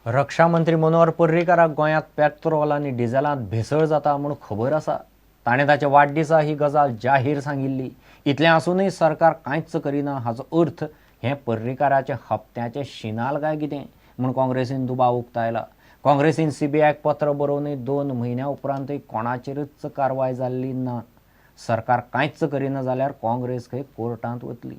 रक्षा मंत्री मनोहर पर्रीकाराक गोंयांत पेट्रोल आनी डिझेलांत भेसळ जाता म्हूण खबर आसा. ताणें ताच्या वाडदिसा ही गजाल जाहीर सांगिल्ली. इतलें आसूनय सरकार कांयच करिना हाचो अर्थ हें पर्रीकाराच्या हप्त्याचें शिनाल काय कितें म्हूण काँग्रेसीन दुबाव उक्तायला. काँग्रेसीन सीबीआयक पत्र बरोवनय 2 म्हयन्या उपरांतय कोणाचेरच कारवाय जाल्ली ना. सरकार कांयच करिना जाल्यार काँग्रेस खंय कोर्टांत वतली.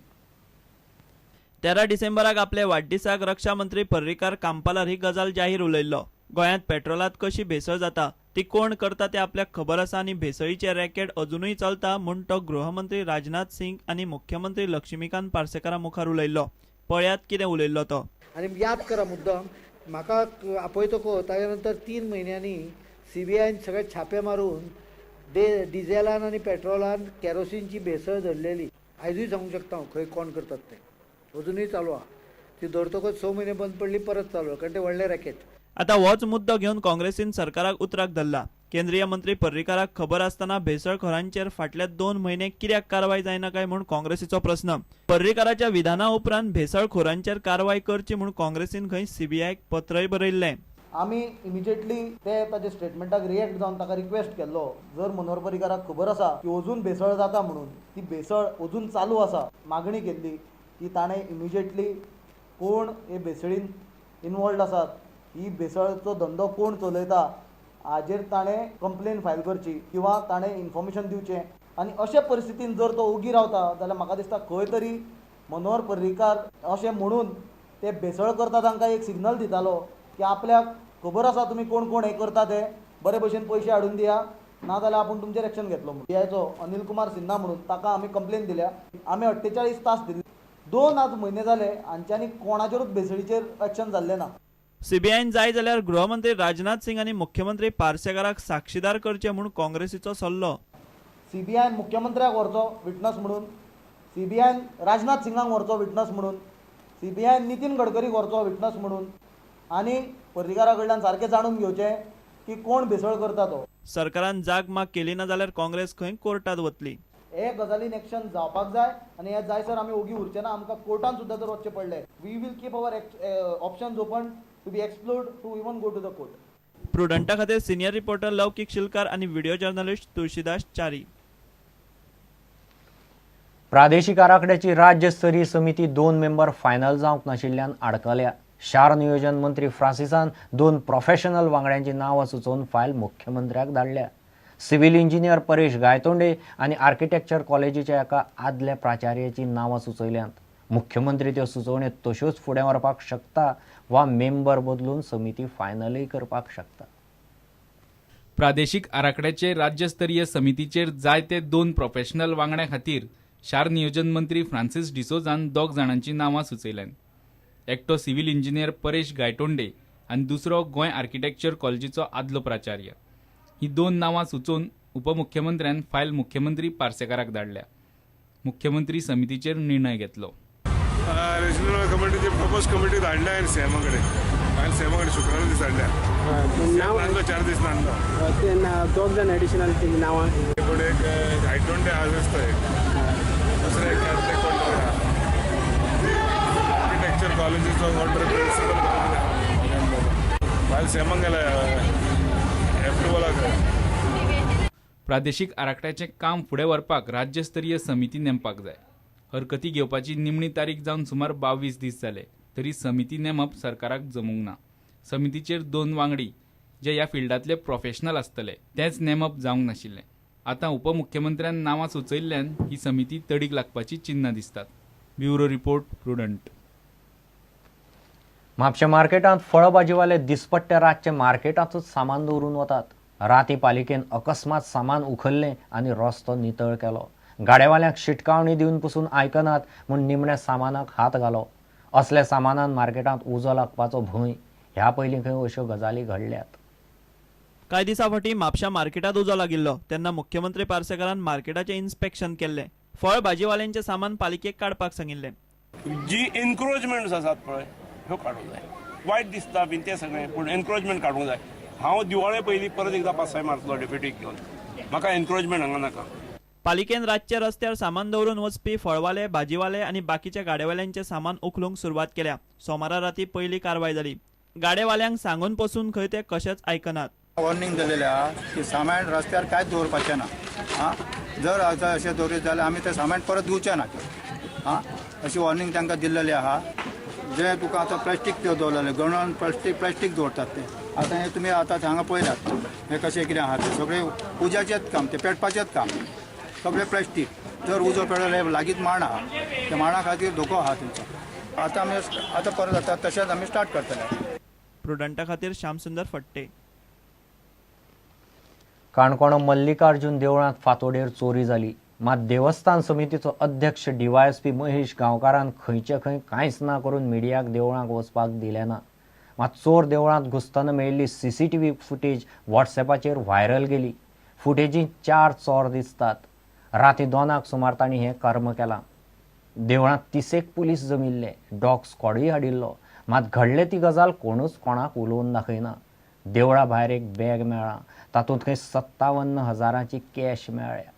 13 डिसेंबराक आपल्या वाडदिसाक रक्षा मंत्री पर्रीकार कांपालार ही गजाल जाहीर उलयल्लो. गोंयांत पेट्रोलांत कशी भेसळ जाता, ती कोण करता तें आपल्याक खबर आसा आनी भेसळीचें रॅकेट अजुनूय चलता म्हूण तो गृहमंत्री राजनाथ सिंग आनी मुख्यमंत्री लक्ष्मीकांत पार्सेकारा मुखार उलयल्लो. पळयात कितें उलयल्लो तो. आनी याद करा मुद्दम म्हाका आपयतको ताज्या नंतर 3 म्हयन्यांनी सीबीआयन सगळे छापे मारून डिझेलान आनी पेट्रोलान कॅरोसिनची भेसळ धरलेली. आयजूय सांगूंक शकता हांव खंय कोण करतात तें, अजुनूय चालू आहा. ती धरतकच 6 म्हयने बंद पडली, परत चालू आहा, कारण ते व्हडलें रॅकेट. आतां होच मुद्दो घेवन काँग्रेसीन सरकाराक उतराक धरला. केंद्रीय मंत्री पर्रीकाराक खबर आसतना भेसळखोरांचेर फाटल्या 2 म्हयने कित्याक कारवाय जायना काय म्हूण काँग्रेसीचो प्रस्न. पर्रीकाराच्या विधाना उपरांत भेसळखोरांचेर कारवाय करची म्हूण काँग्रेसीन खंय सीबीआयक पत्रय बरयल्लें. आमी इमिजिएटली ते ताच्या स्टेटमेंटाक रिएक्ट जावन ताका रिक्वेस्ट केल्लो, जर मनोहर पर्रीकाराक खबर आसा की अजून भेसळ जाता म्हणून, ती भेसळ अजून चालू आसा, मागणी केल्ली की ताणें इमिजिएटली कोण हे भेसळीन इनवॉल्ड आसात, ही भेसळचो धंदो कोण चलयता हाजेर ताणें कंप्लेन फायल करची किंवा ताणें इन्फॉर्मेशन दिवचें. आनी अशे परिस्थितीन जर तो ओगी रावता जाल्यार म्हाका दिसता खंय तरी मनोहर पर्रीकार अशें म्हणून ते भेसळ करता तांकां एक सिग्नल दितालो की आपल्याक खबर आसा तुमी कोण कोण हें करता ते, बरे भशेन पयशे हाडून दिया ना जाल्यार आपूण तुमचेर एक्शन घेतलो म्हणून. सीबीआयचो अनिल कुमार सिन्हा म्हणून ताका आमी कंप्लेन दिल्या. आमी 48 तास दिले, 2 आज म्हयने जाले हांच्यांनी कोणाचेरूच भेसळीचेर एक्शन जाल्लें ना. सीबीआयन जाय जाल्यार गृहमंत्री राजनाथ सिंग आनी मुख्यमंत्री पार्सेकाराक साक्षीदार करचे म्हूण काँग्रेसीचो सल्लो. सीबीआयन मुख्यमंत्र्याक व्हरचो विटनस म्हणून, सीबीआयन राजनाथ सिंगाक व्हरचो विटनस म्हणून, सीबीआयन नितीन गडकरीक व्हरचो विटनस म्हणून आनी पर्रीकारा कडल्यान सारकें जाणून घेवचें की कोण भेसळ करता तो. सरकारान जाग माग केली ना जाल्यार काँग्रेस खंय कोर्टांत वतली. हे गजालीन एक्शन जावपाक जाय आनी हे जायसर आमी ओगी उरचे ना. आमकां कोर्टान सुद्दां जर वचचें पडलें, we will keep our options open to be explored to even go to the court. प्रुडंटा खातीर सिनियर रिपोर्टर लौकीक शिलकार आनी व्हिडिओ जर्नलिस्ट तुळशीदास च्यारी. प्रादेशीक आराखड्याची राज्यस्तरीय समिती 2 मेंबर फायनल जावंक नाशिल्ल्यान आडकल्या. शार नियोजन मंत्री फ्रांसिसान 2 प्रोफेशनल वांगड्यांची नांवां सुचोवन फायल मुख्यमंत्र्याक धाडल्या. सिव्हिल इंजिनियर परेश गायतोंडे आनी आर्किटेक्चर कॉलेजीच्या एका आदल्या प्राचार्याची नांवां सुचयल्यांत. मुख्यमंत्री त्यो सुचोवण्यो तश्योच फुडें व्हरपाक शकता वा मेंबर बदलून समिती फायनलय करपाक शकता. प्रादेशीक आराखड्याचे राज्यस्तरीय समितीचेर जायते 2 प्रोफेशनल वांगड्यां खातीर शार नियोजन मंत्री फ्रांसीस डिसोजान 2 जाणांची नांवां सुचयल्यांत. एकटो सिव्हिल इंजिनियर परेश गायतोंडे आनी दुसरो गोंय आर्किटेक्चर कॉलेजीचो आदलो प्राचार्य. ही 2 नांवां सुचोवन उपमुख्यमंत्र्यान फायल मुख्यमंत्री पार्सेकाराक धाडल्या. मुख्यमंत्री समितीचेर निर्णय घेतलो. रिजनल कमिटीची प्रपोज कमिटी धाडल्या हांवें सीएमा कडेन, फायल सीएमा कडेन शुक्रारा दीस धाडल्या. नासलो 4 दीस नासलो. 2 जाण एडिशनल नांवां. कोण एक गायतोंडे आज दिसता, एक दुसरे एक कोण आर्किटेक्चर कॉलेजीचो कोण तरी प्रिन्सिपल फायल सीएमाक गेल्या एप्रुवलाक. प्रादेशीक आराखड्याचें काम फुडें व्हरपाक राज्यस्तरीय समिती नेमपाक जाय. हरकती घेवपाची निमणी तारीख जावन सुमार 22 दीस जाले तरी समिती नेमप सरकाराक जमूंक ना. समितीचेर 2 वांगडी जे ह्या फिल्डांतले प्रोफेशनल आसतले तेंच नेमप जावंक नाशिल्लें. आतां उपमुख्यमंत्र्यान नांवां सुचयल्ल्यान ही समिती तडीक लागपाची चिन्नां दिसतात. Bureau report, Prudent. म्हापशें मार्केटांत फळ भाजीवाले दिसपट्टे रातचे मार्केटांतूच सामान दवरून वतात. राती पालिकेन अकस्मात सामान उखल्लें आनी रस्तो नितळ केलो. गाडेवाल्यांक शिटकावणी दिवन पसून आयकनात म्हूण निमण्या सामानाक हात घालो. असल्या सामानान मार्केटांत उजो लागपाचो भंय. ह्या पयलीं खंय अश्यो गजाली घडल्यात. कांय दिसां फाटीं म्हापश्या मार्केटांत उजो लागिल्लो तेन्ना मुख्यमंत्री पार्सेकारान मार्केटाचें इन्स्पेक्शन केल्लें. फळ भाजीवाल्यांचें सामान पालिकेक काडपाक सांगिल्लें. जी एनक्रोचमेंट्स आसात पळय ह्यो काडूंक जाय. वायट दिसता बीन तें सगळें, पूण एनक्रोचमेंट काडूंक जाय. हांव दिवाळे पयलीं परत एकदां पासाय मारतलो डेप्युटीक घेवन, म्हाका एनक्रोचमेंट हांगा नाका. पालिकेन रातचे रस्त्यार सामान दवरून वचपी फळवाले, भाजीवाले आनी बाकीच्या गाडेवाल्यांचें सामान उखलूंक सुरवात केल्या. सोमारा राती पयली कारवाय जाली. गाडेवाल्यांक सांगून पसून खंय ते कशेंच आयकनात. वॉर्निंग दिलेलें आहा की सामान रस्त्यार कांयच दवरपाचें ना. आं, जर आतां अशें दवरीत जाल्यार आमी तें सामान परत दिवचें ना. आं, अशी वॉर्निंग तांकां दिल्लेली आहा. जे तुका आतां प्लास्टीक त्यो दवरलेले गणून प्लास्टीक दवरतात ते आतां हें तुमी आतां हांगा पळयलात हें कशें कितें आहा तें सगळें उज्याचेंच काम, तें पेटपाचेंच काम, सगळें प्लास्टीक. जर उजो पेटलो जाल्यार लागींच माण आहा, त्या माणा खातीर धोको आहा तेंचो. आतां आमी आतां परत आतां तशेंच आमी स्टार्ट करतले. प्रुडंटा खातीर श्यामसुंदर फट्टे. काणकोण मल्लिकार्जुन देवळांत फांतोडेर चोरी जाली. मात देवस्थान समितीचो अध्यक्ष डीवायएसपी महेश गांवकारान खंयचे खंय कांयच ना करून मिडियाक देवळांक वचपाक दिलें ना. मात चोर देवळांत घुसतना मेळिल्ली सीसीटीव्ही फुटेज व्हॉट्सॅपाचेर व्हायरल गेली. फुटेजींत 4 चोर दिसतात. राती 2 सुमार तांणी हें कर्म केलां. देवळांत 30 पुलीस जमिल्ले, डॉग स्क्वॉडूय हाडिल्लो. मात घडले ती गजाल कोणूच कोणाक उलोवन दाखयना. देवळा भायर एक बॅग मेळ्ळां, तातूंत खंय 57,000 कॅश मेळ्ळ्या.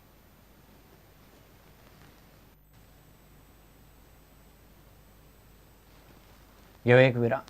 घेवया एक विराम.